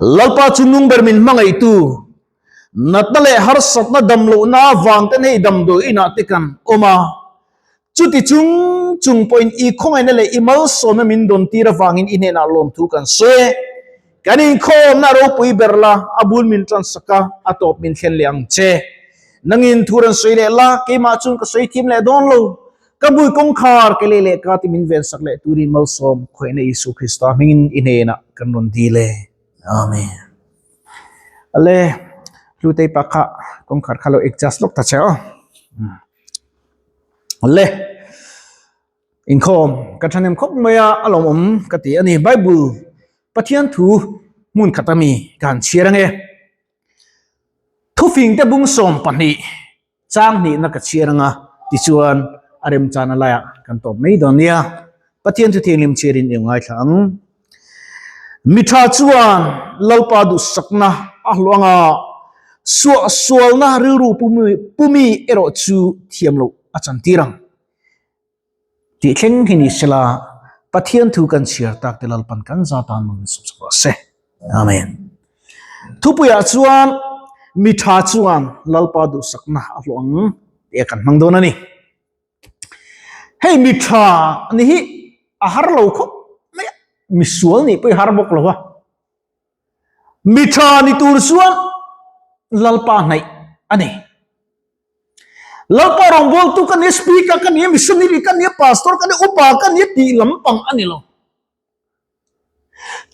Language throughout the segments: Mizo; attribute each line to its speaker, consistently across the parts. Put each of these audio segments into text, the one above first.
Speaker 1: Lalpa chu nung ber min hmangaihtu, natna leh harsatna damlohna avang ten hei damdawi inah te kan awm a. Chuti chung chung pawhin i khawngaihna leh i malsawmna min dawn tir avangin i hnenah lawmthu kan sawi e. Kan inkhawmna ropui ber la, a bul min tansak a, a tawp min thlen leh ang che. Nangin thu rawn sawi leh la, keimah chuan ka sawi thiam leh dawn lo. Ka bui kawngkhar ke leh leh ka ti min vensak leh turin malsawm khawihna Isu Krista hmingin i hnenah kan rawn dil e. Amen. Ale, Hlutei pa kha kawngkhar kha lo adjust lawk ta che aw. Ale, inkhawm ka thahnem khawp mai a, a lawmawm ka ti a ni. Bible Pathian thu hmun khat ami ka han chhiar ange. Thufing te bung 12 Chang hnihna ka chhiar anga tichuan a remchana laiah kan tawp mai dawn nia. Pathian chu thianghlim chhiarin i ngaithla ang. Mi tha chuan Lalpa duhsakna a hlawh anga suahsualna rilru pumi erawh chu thiam loh a chantir ang. Tih thleng hi ni sela, Pathian thu kan chhiar tak te Lalpan kan za tan mawng in sawm sak rawh se. Amen. Thupuiah chuan mi tha chuan Lalpa duhsakna a hlawh ang tih a kan hmang dawn a ni. Hei mi tha ni hi a har lo khawp mai a, mi sual nih pawh i har bawk lo a. Mi tha ni tur chuan Lalpa hnaih a ni. Lalpa rawngbawltu ka nia, speaker ka nia, missionary ka nia, pastor ka nia, upa ka nia tih lampang a ni lo.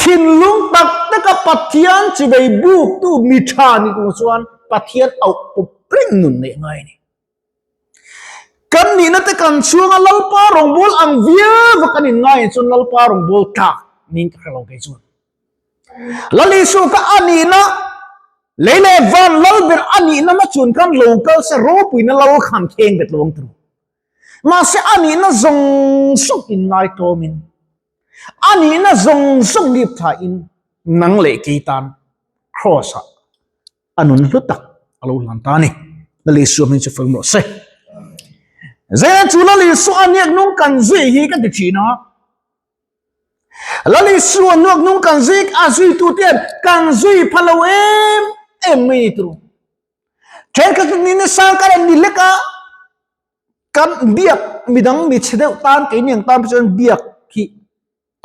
Speaker 1: Thinlung tak taka Pathian chivei buktu mi tha ni tur chuan Pathian auh pawp reng nun neih ngai a ni. Kan nihna te kan chhunga Lalpa rawngbâwl ang viau va kan inngai chuan Lalpa rawngbâwl tlak niin ka hre lo kei chuan. Lal Isu kha a nihna lei leh van lal ber a nihna hma chun khan lo kal se ropuina lal khan kheng bet lo ang turu. Mahse a nihna zawng zawng inngaitawmin, a nihna zawng zawng lip thain nang leh kei tan Kraws-ah a nun hlu tak a lo hlan ta a ni. Lal Isu hming chu fawm rawh se. Zela chu Lal Isu a niak nung kan zui hi ka ti thin a. Lal Isua nuak nung kan zui a zuitu te hian kan zui pha lo em em mai ni turu. Thenkhat ni ni sang kan an ni lek a, kan biak midang mi chhe deuh tan keini ang tan chuan biak hi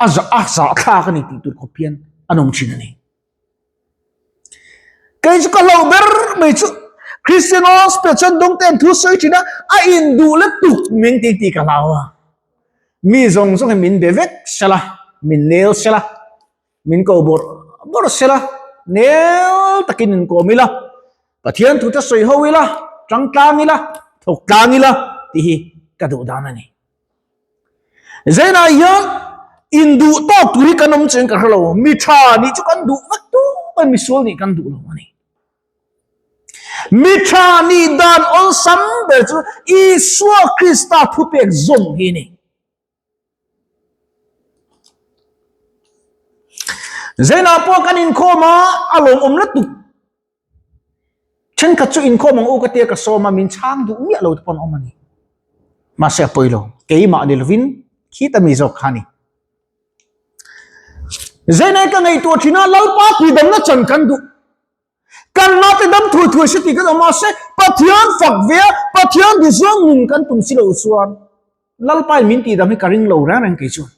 Speaker 1: a za a zahthlak a ni tih tur khawp hian an awm thin a ni. Kei chu ka hlauh ber mai chu Christian Gospel chuan dawng te an thu sawi thin a, a induh lutuk min tih tih ka hlau a. Mi zawng zawng hi min be vek sela, min nel sela, min ko bawrh bawrh sela, nel takin in kawm ila, Pathian thu te sawi ho ila, tang tlang ila, thawk tlang ila tih hi ka duh dan a ni. Zainah hian induh tawk tur hi kan awm chuan ka hre lo, mi tha nih chu kan duh vek tuk a, misual nih kan duh lo a ni. Mi tha nih dan awlsam ber chu Isua Krista thupek zawm hi a ni. Zainah pawh kan inkhawm a, a lawmawm lutuk. Thenkhat chu inkhawm ang u ka tia ka sawm a, min chhang duh miah lo te pawh an awm a ni. Mahse a pawi lo, keimah ni lovin khita mi zawk kha a ni. Zainai ka ngaihtuah thin a, Lalpa tuidamna chan kan duh. Kan nate dam thuai thuai se tih kan awm mahse Pathian fak ve a, Pathian duhzawng nun kan tum si lo chuan Lalpa in min tihdam hi ka ring lo reng reng kei chuan.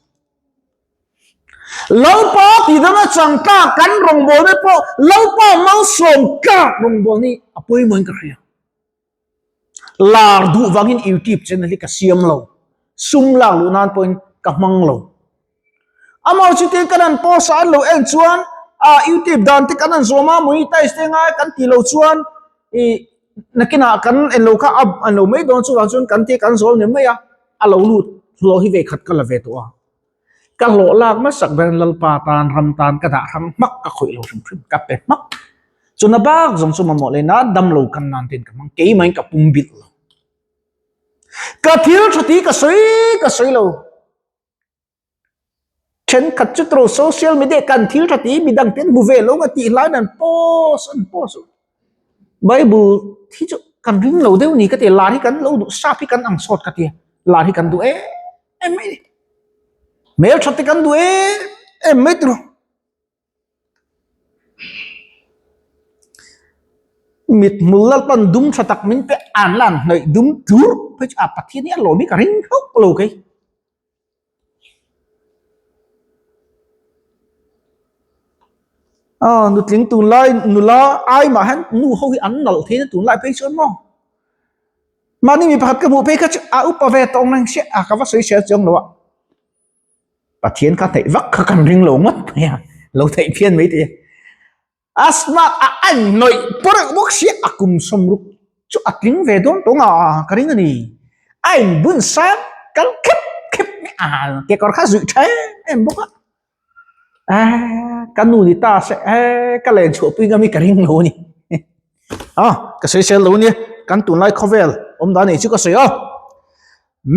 Speaker 1: Lalpa tihdam a chang tlak kan rawngbawlna pawh Lalpa malsawm tlak rawngbawlna hi a pawimawhin ka hria. Lar duh vangin YouTube channel hi ka siam lo, sum lak luh nan pawhin ka hmang lo. Amah chu tin kan han post a an lo en chuan ah YouTube dan te kan han zawm a monetize te ngai kan tih loh chuan ih nakinah kan en lo kha a an lo mai dawn chuvang chuan kan ti kan zawl ni mai a, a lo lut hlawh hi vei khat ka la ve tawh a. Ka hlawh lak hmasak ber Lalpa tan ram tan ka dah hrang hmak ka khawih lo hrim hrim ka pe hmak. Chuna bak zawng chu mamawh leh na dam lo kan nan ten ka hmang keimah in ka pum bilh lo. Ka thil tha ti ka sawi ka sawi lo. Thenkhat chu tawh social media kan thil tha ti midang ten hmu ve lo nga tih hlaiin an post an post. Bible hi chu kan ring lo deuh ni ka ti lar hi kan lo duh sap hi kan ang sawt ka ti lar hi kan duh em em mai ni. Hmeltha te kan duh em em mai tiraw. Mithmul Lalpan dum tha tak min pe an la an hnawih dum tlur phei chu a Pathian hi a lawm hi ka ring hauh lo kei. Aw nutling tunlai nula ai mah hian nu ho hi an nalh thei na tunlai phei chuan maw. Mahni mi pakhat ka hmuh phei kha chu a upa ve tawng reng sia a ka va sawi sia chuang lo a. Pathian kha theih vak kha kan ring lo ngawt mai a, lo theih phian mai tih. A smart a an hnawih pawrh bawk sia a kum sawmruk chu a tling ve dawn tawng a ka ring a ni. A inbun sang kal khep khep mai a kekawr kha zuih tha em em bawk a. Eee ka nu ni ta se eee ka len chhuah pui ngam hi ka ring lo a ni. A ka sawi sel lo a nia kan tunlai khawvel awm dan nei chu ka sawi a.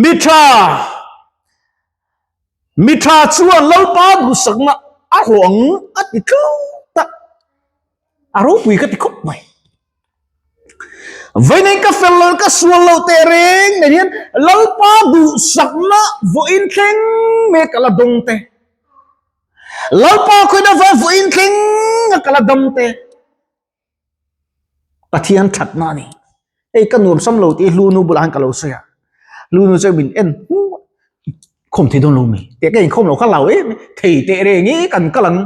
Speaker 1: Mi tha Mi tha chuan Lalpa duhsakna a hlawh ang a ti tlut a, a ropui ka ti khawp mai. Vawiin ka fel lo ka sual lo teh reng nen hian Lalpa duhsakna vawiin thleng mek a la dawng te. Lalpa khawina vawiin thleng a ka la dam te. Pathian thatna a ni. Hei ka nuam sam lo tih Hlunu bulah hian ka lo sawi a. Hlunu chuan min en hmuh a, khawm thei dawn lo mi? Teh ka inkhawm lo kha lau em thei teh reng i kan kal ang.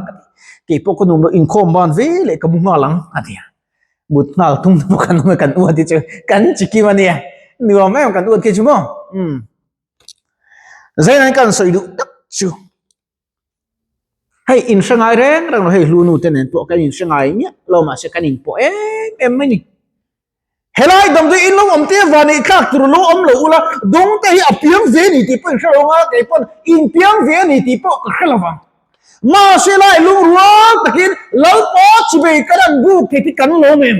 Speaker 1: Kei pawh ka nuam lo inkhawm ban ve leh ka mu nghal ang a ti a. Mut nghal tum te pawh kan awm a kan uat hi chu kan chikim a nia. Nuam em kan uat khi chu maw? Umm. Zainain kan sawi duh tak chu. Hei in hre ngai reng reng lo hei hlu nu te nen pawh kan in hre ngai miah lo mahse kan in pawh em em mai ni. Helai damdawi in lo awm te van ei thlak tur lo awm lo ula dawng te hi a piang ve a ni tih pawh in hre lo anga kei pawn in piang ve a ni tih pawh ka hre lo vang. Mahse lai lungrual takin Lalpa chibei kan an buk thei hi kan lawm em.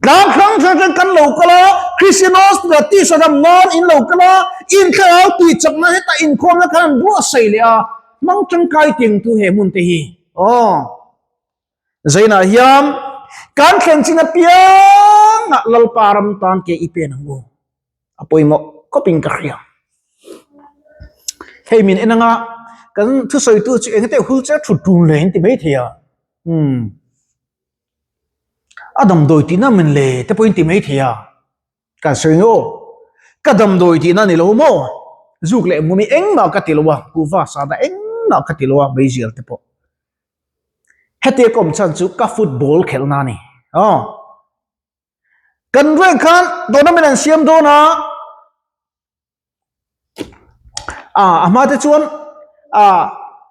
Speaker 1: Tlang hrang hrang hrang kan lo kal a, Christian Hospital tisa ram nan in lo kal a, in thlarau tih chakna hetah inkhawmna khan an buatsaih leh a, hmang tangkai teng tu he hmun te hi. Aw. Zainah hian kan thlen chin apiangah Lalpa ram tan ke i pen ang u. A pawimawh khawpin ka hria. Hei min en anga kan thusawitu chu engte hul che thut tul leh in ti maithei a. Umm. A damdawi tihna min le te pawhin ti mai thei a, kan sawi nge aw, ka damdawi tihna ni lo maw, zuk leh hmum hi engmah ka ti lo a, kuhva sahna engmah ka ti lo a, meizial te pawh. Hetia ka awm chhan chu ka football khelhna a ni. Aw. Kan reng khan tournament an siam dawn a, a a hma te chuan a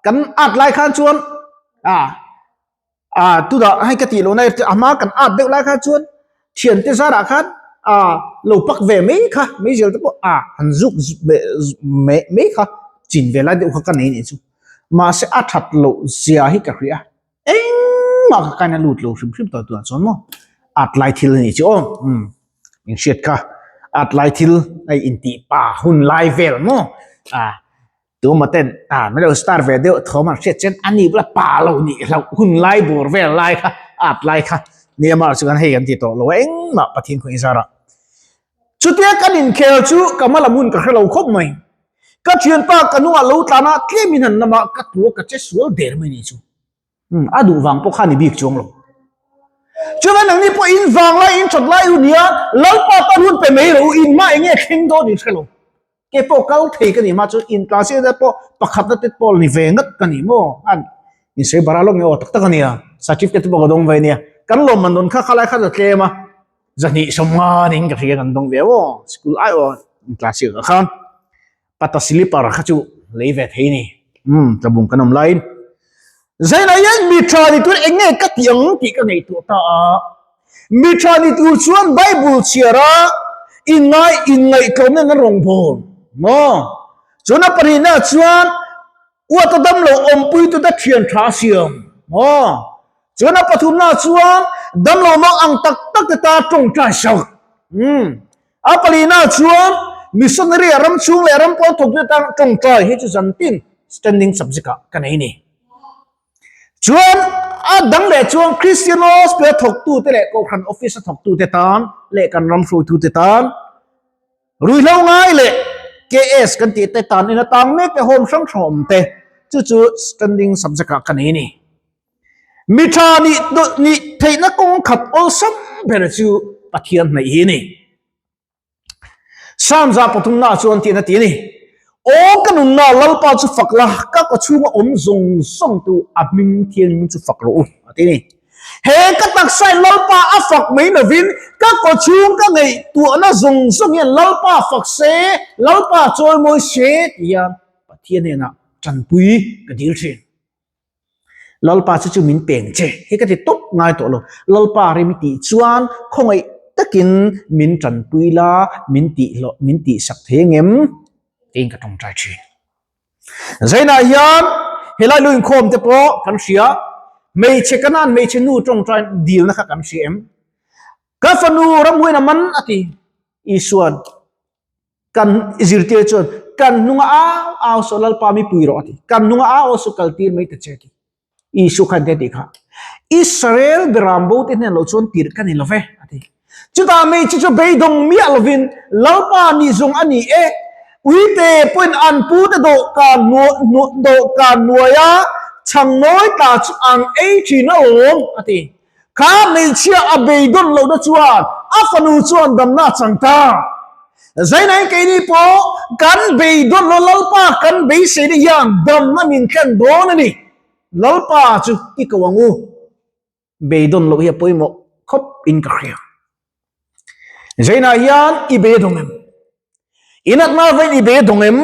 Speaker 1: kan at lai khan chuan a a tunah hei ka tih loh na a hma kan at deuh lai khan chuan thian te zarah khan a lo pak ve mai kha meizial te pawh a han zuk mai mai kha chin ve lai deuh kha ka nei anih chu mahse a that loh zia hi ka hria. Engmah ka kaina lut lo hrim hrim tawh tunah chuan maw at lai thil a nih chu aw umm in hriat kha at lai thil hei intih pa hun lai vel maw ah tuma ten ah min lo star ve deuh thawm an hriat chuan a ni bula pa lo nih hlauh hun lai bawr vel lai kha at lai kha nia mah chuan hei kan ti tawh lo a engmah Pathian khaw inzarah chutia kan inkhel chu ka hma lam hun ka hre lo khawp mai Ka thianpa ka hnungah lo tlan a, tlem in han lam a, ka tu a ka che sual der mai ni chu. Umm, a duh vang pawh kha ni bik chuang lo. Chuan nangni pawh in vang lai, in that lai u nia, Lalpa tan hun pe mai rawh u, in hma enge thleng dawn in hre lo. Ke pawh kal thei ka ni hma chu in tlan siam te pawh pakhatna te pawh ni ve ngat ka ni maw? An in sawi bara lawk nge aw tak tak a nia, certificate te pawh ka dawng ve nia. Kan lawmman dawn kha khalai kha za tlem a, zahnih sawmnga niin ka hria kan dawng ve aw school ai aw class six ah khan pata slipper kha chu lei ve thei ni um tlabung kan awm laiin zainah hian mi tha ni tur eng nge ka tih ang tih ka ngaihtuah ta a mi tha ni tur chuan bible chhiar a inngai inngaihtlawmna an rawngbâwl maw chuan a pahnihna chuan Uata dam lo awmpui tute thian tha a siam maw? Chuan a pathumna chuan dam lo mak ang tak tak te ta tawngtai sak. Umm. A palina chuan missionary a ram chhung leh ram pawn thawk tute tan tawngtai hi chu zantin standing subject ah ka nei ni. Chuan a dang leh chuan Christian Hospital a thawktute leh Kohhran office a thawktute tan leh kan ram hruaitute tan Ruihhlo ngai leh KS kan tih te tan in atang mek te home hrang hrang awm te chu chu standing subject ah ka nei a ni. Mi tha nih nih theihna kawng khat awlsam ber chu Pathian hnaih hi a ni. Psalm 3 na chuan tiin a ti a ni, Aw ka nunna Lalpa chu fak la, ka kawchhunga awm zawng zawng tu a hming thianghlim chu fak rawh u, a ti a ni. He ka taksain Lalpa a fak mai lovin ka kawchhung ka ngaihtuahna zawng zawng hian Lalpa fak se, Lalpa chawimawi se ti hian Pathian hnenah tanpui ka dil thin. Lalpa chu chu min peng che hi ka ti tawp ngai tawh lo. Lalpa rim i tih chuan khawngaih takin min tanpui la, min tih hlawh, min tih sak thei angem? Tiin ka tawngtai thin. Zainah hian helai lu inkhawm te pawh kan hria, hmeichhe ka nan hmeichhe nu tawngtai dilna kha kan hria em? Ka fanu ramhuain a man a ti Isuan. Kan zirtir chuan kan hnunga au au saw Lalpa mi pui rawh a ti. Kan hnunga au au saw kal tir mai ta che a ti. Isu khan te tih kha. Israel beram bo te hnen lo chuan tirh ka ni lo ve a ti. Chutah hmeichhe chu beidawng miah lovin Lalpa nih zawng a ni e. Uite pawhin an pute dawhkan dawhkan hnuaia chhang nawi tla chu an ei thin alawm a ti. Kha hmeichhia a beidawn lohna chuan a fanu chuan damna a chang ta. Zainain keini pawh kan beidawn lo Lalpa kan beiseina hian damna min thlen dawn a ni. Lalpa chu i ko ang u. Beidawn loh hi a pawimawh khawp in ka hria. Zainah hian i beidawng em? I natna vain i beidawng em?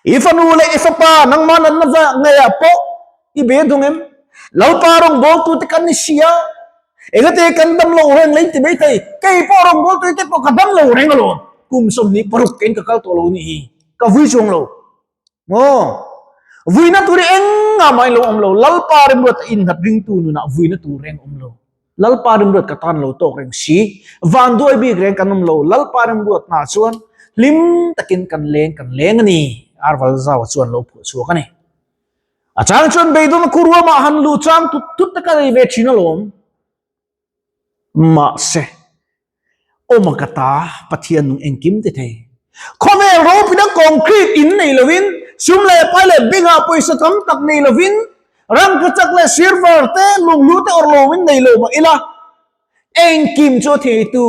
Speaker 1: I fanu leh i fapa nangmah natna va ngeiah pawh i be dung em? Lalpa rawngbawltute kan ni si a, engate kan dam lo reng lei ti mai thei, kei pawh rawngbawltute pawh ka dam lo reng alawm, kum 26 keiin ka kal tawh lo nih hi, ka vui chuang lo maw? Vuina tur hi engah mah in lo awm lo, Lalpa remruat a innghat ringtu nunah vuina tur reng awm lo. Lalpa remruat ka tan lo tawk reng si, van duai bik reng kan awm lo, Lalpa remruat hna chuan hlim takin kan leng kan leng a ni, Arval Zaua chuan lo phuah chhuak a ni. A chang chuan beidawn khu ruamah han luh chang tut tut te ka nei ve thin alawm. Mahse, awma ka ta Pathian nung engkim ti thei. Khawvel ropina concrete in nei lovin, sum leh pai leh bengah pawisa tam tak nei lovin, rangkachak leh silver te, lunghlu te awrh lovin nei lo mah ila, engkim chu a theitu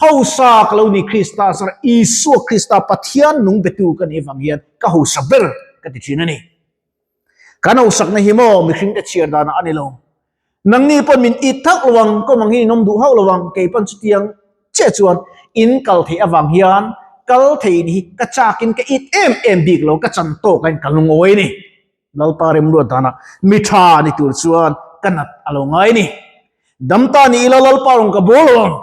Speaker 1: hausa ka lo ni Krista zara Isua Krista Pathian nung betu ka nih avang hian ka hausa ber ka ti thin a ni. Kan hausakna hi maw mihringte chhiar danah a ni lo. Nangni pawn min it thauh lo ang, kawm ang hian in awm duh hauh lo ang, kei pawn chutiang chiah chuan in kal theih avang hian kal thei hi ka chakin ka it em em bik lo, ka chan tawk ain ka lungawi a ni. Lalpa remruat danah mi tha ni tur chuan ka nat a lo ngai a ni. Dam ta ni ila Lalpa rawn ka bawl lo ang.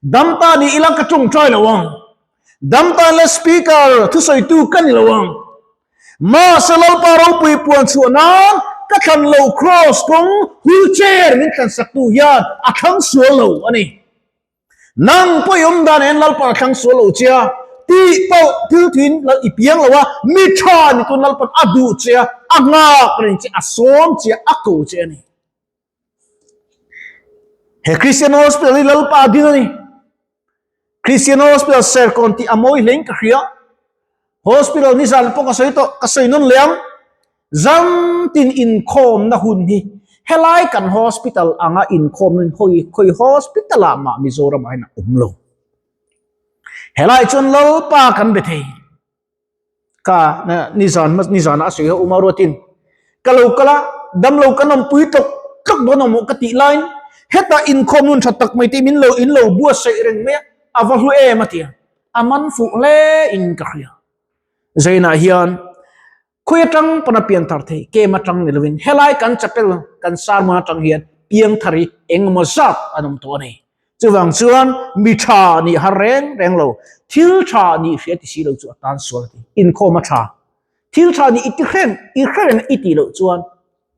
Speaker 1: Dam ta ni ila ka tawngtai lo ang. Dam ta ila speaker thusawitu ka ni lo ang. Mahse Lalpa ropui puan chhuah nan ka thlan lo cross kawng wheelchair min thlan sak tu hian a thlang sual lo a ni. Nang pawh i awm dan hian Lalpa a thlang sual lo che a, tih pawh thil thuin lal i piang lo a, mi tha ni tun Lalpan a duh che a, a nghak reng che, a sawm che a, a ko che a ni. He Christian Hospital hi Lalpa a ding a ni. Christian Hospital Serkawn tih a mawi hlein ka hria. Hospital nizan pawh ka sawi tawh, ka sawi nawn leh ang. Zantin inkhawmna hun hi helai kan hospital anga inkhawmna hun hawi khawi hospital ah mah Mizoram ah hian a awm lo. Helai chuan Lalpa kan be thei. Ka nizan nizan a sawi ho uma ruatin ka lo kal a, dam lo kan awmpui tlawk tlawk dawn awm ka tih laiin hetah inkhawm nun tha tak mai te min lo in lo buatsaih reng mai a, a va hlu em a ti a, a man fuh hle in ka hria. Zainah hian khawi atang pawn a pian thar thei, kem atang ni lovin helai kan chapel kan sermon atang hian piang thar hi engemaw zat an awm tawh a ni. Chuvang chuan mi tha nih har reng reng lo, thil tha nih hria ti si lo chu a tan sual a ti. Inkhawm a tha. Thil tha nih i ti hreng, i hre reng i tih loh chuan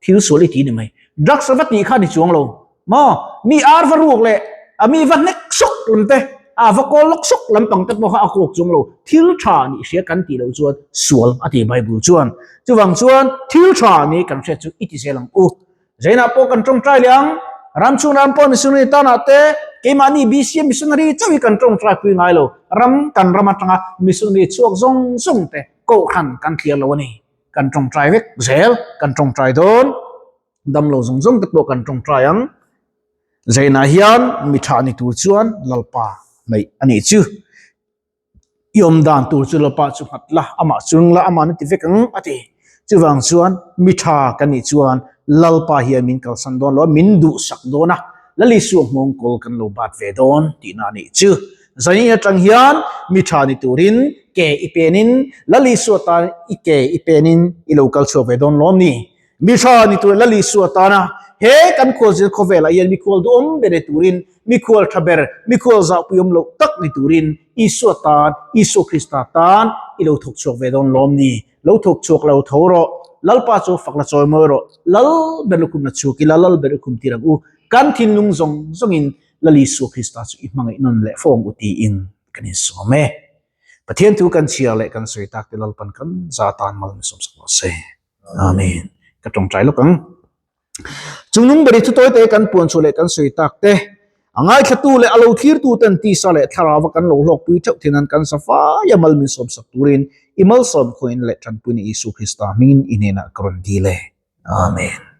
Speaker 1: thil sual i ti ni mai. Drugs a va tih kha ni chuang lo maw? Mi ar va ruk leh a mi va hnek sawk lam te, a va kawl lawk sawk lampang te pawh kha a kawk chuang lo. Thil tha nih hria kan tih loh chuan sual a ti Bible chuan. Chuvang chuan thil tha nih kan hriat chu i ti zel ang u. Zainah pawh kan tawngtai leh ang. Ram chhung ram pawh missionary tanah te keimahni BCM missionary chauh hi kan tawngtai pui ngai lo. Ram kan ram atanga missionary chhuak zawng zawng te kohhran kan thlir lo a ni. Kan tawngtai vek zel, kan tawngtai dawn. Damlo zawng zawng te pawh kan tawngtai ang. Zainah hian mi tha ni tur chuan Lalpa hnaih a nih chu. I awm dan tur chu Lalpa chu nghat la, amah chung la, amah na ti vek ang a ti. Chuvang chuan mi tha kan nih chuan Lalpa hian min kalsan dawn lo a, min duhsak dawn a, Lal Isua nghawng kawl kan lo bat ve dawn tihna a nih chu. Zanin atang hian mi tha ni turin ke i penin Lal Isua tan i ke i penin i lo kal chhuak ve dawn lawm ni? Mi tha ni tur Lal Isua tana he kan khualzir khawvelah hian mikhual duhawm ber ni turin, mikhual tha ber, mikhual zahpui awm loh tak ni turin Isua tan, Isua Krista tan i lo thawk chhuak ve dawn lawm ni? Lo thawk chhuak lo tho rawh, Lalpa chu fak la chawi mawi rawh, Lal ber lukhum la chhuak ila, Lal ber lukhum tir ang u, kan thinlung zawng zawngin Lal Isua Krista chu i hmangaih nawn leh fo ang u tiin kan insawm e. Pathian thu kan chhiar leh kan sawi tak te Lalpan kan za tan mal min sawmsak rawh se. Amen. Ka tawngtai lawk ang. Chungnung beri chu tawite kan puan chhuah leh kan sawi tak te, a ngaithlatu leh a lo thlirtu ten tisa leh thlarau a kan lo hlawkpui theuh thin an kan safai a mal min sawmsak turin i malsawm khawiin leh tanpuina Isu Krista hmingin i hnenah ka rawn dil e. Amen.